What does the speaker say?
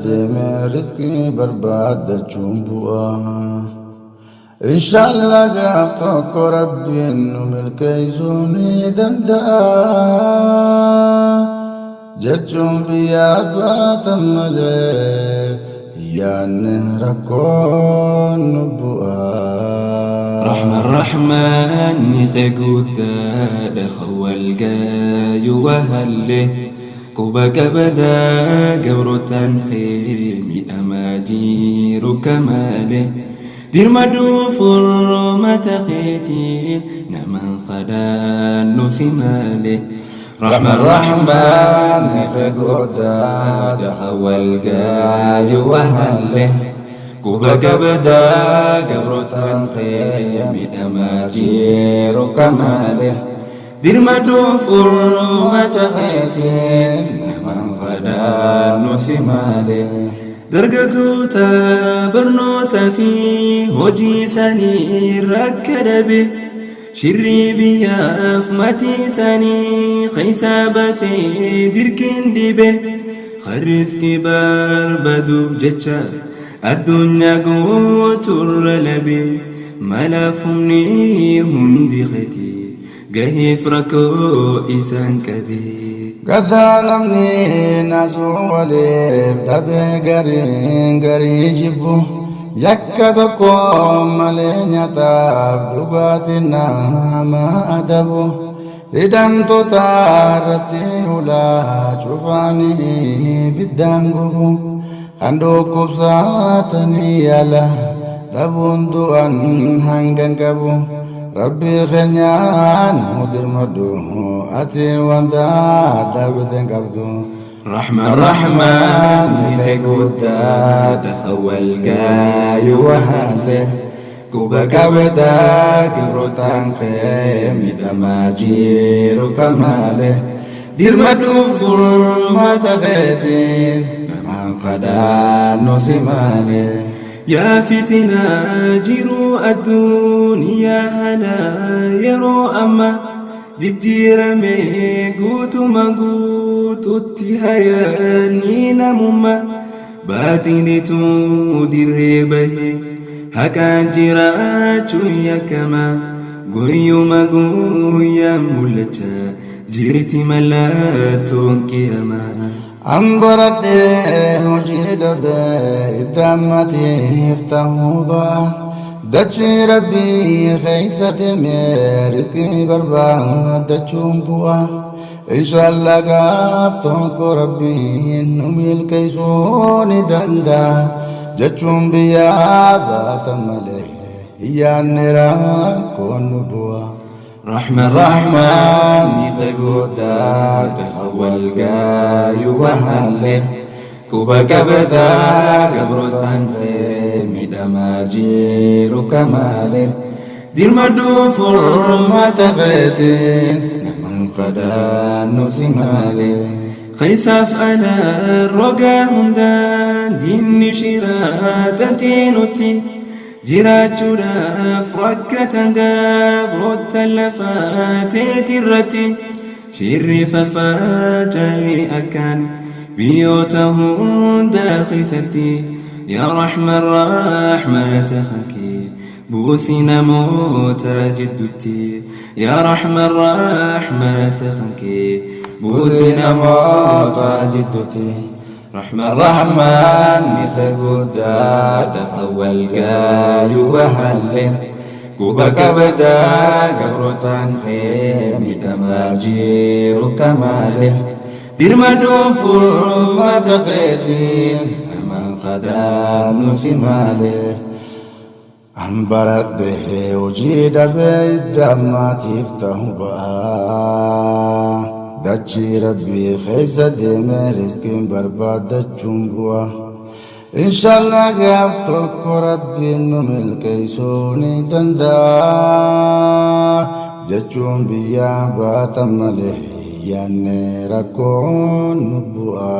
deemee rizqii barbaaddachuun bu'a. Inshallah gaaf tokko Rabbiin nu milkeessuu ni danda'a. Jechuun biyyaa baatan malee yaadne rakkoon nu bu'a. رحمن رحمن قد خول جاي وهله كوبا كبدا جبر تنخيم أماجير كماله دير مدوفر ما تخيتين نمن خدان سماله رحمن رحمن قد خول جاي وهله كوبا كبدا جبر تنخيم أماجير كماله دير مدوفر ما تخيتين نمن خدان سماله درجوتا برنوتا في هجي ثاني ركدبه شري بياف متي ثاني خيسا بثي دركن دبه خرز كبار بدو جتشا الدنيا قوتر لبي ملافمني هندي ختي جهف ركو إثان كبير Gadaa namni naasuu waliif dhabee gariin garii jibbu yakka tokko malee nyaataaf dhugaatiin nama adabu hidhamtoota irratti hulaa cufaanii ibiddaan gubu kan dhukkubsatanii yaala dhabuun du'an hangan qabu. Rabbi keenyaan dirmadhu ati wanta dhaabbateen qabdu. رحمن رحمن قد خول جاي وهله كوبا كبدا جبر تنخيم دماجير كماله دير مدوفر ما تخيتين نمن خدان سماله يا فتنة جرو الدنيا هلا يرو أما ججيرمي قوت مقوت اتهياني نمما باتني تودر به هكا جراتش يا كما قريو مقويا ملتا جرتي ملاتون كيما An baradhee hojii dhabee itti ammatiif ta'uu ba'a. Dachii Rabbii keessa deemee rizqii barbaaddachuun bu'a. Inshallah gaaf tokko Rabbiin nu milkeessuu ni danda'a. Jechuun biyyaa baatan malee yaadne rakkoon nu bu'a. رحمن رحمن قد خول جاي وهله كوبا كبدا جبر تنخيم دماجير كماله دير مدوفر ما تخيتين نمن خدان سماله خيساف أنا الرجا هندان دين شيراتتي نتي jiraachuudhaaf rakkatan gabroota lafaateeti irratti shirri faffaca'ee akkaan biyyoota hunda keessatti yaa Rahman rahmata kee buusi namoota jidduutti yaa Rahman rahmata kee buusi namoota jidduutti. رحمن رحمن قد خول جاي وهله كوبا كبدا جبر تنخيم دماجير كماله دير مدوفر ما تخيتين من خدان سماله An baradhee hojii dhabee itti ammatiif ta'uu ba'a. Dachii Rabbii keessa deemee rizqiin barbaaddachuun bu'a. Inshallah gaaf tokko Rabbiin nu milkeessuu ni danda'a. Jechuun biyyaa baatan malee yaadne rakkoon nu bu'a.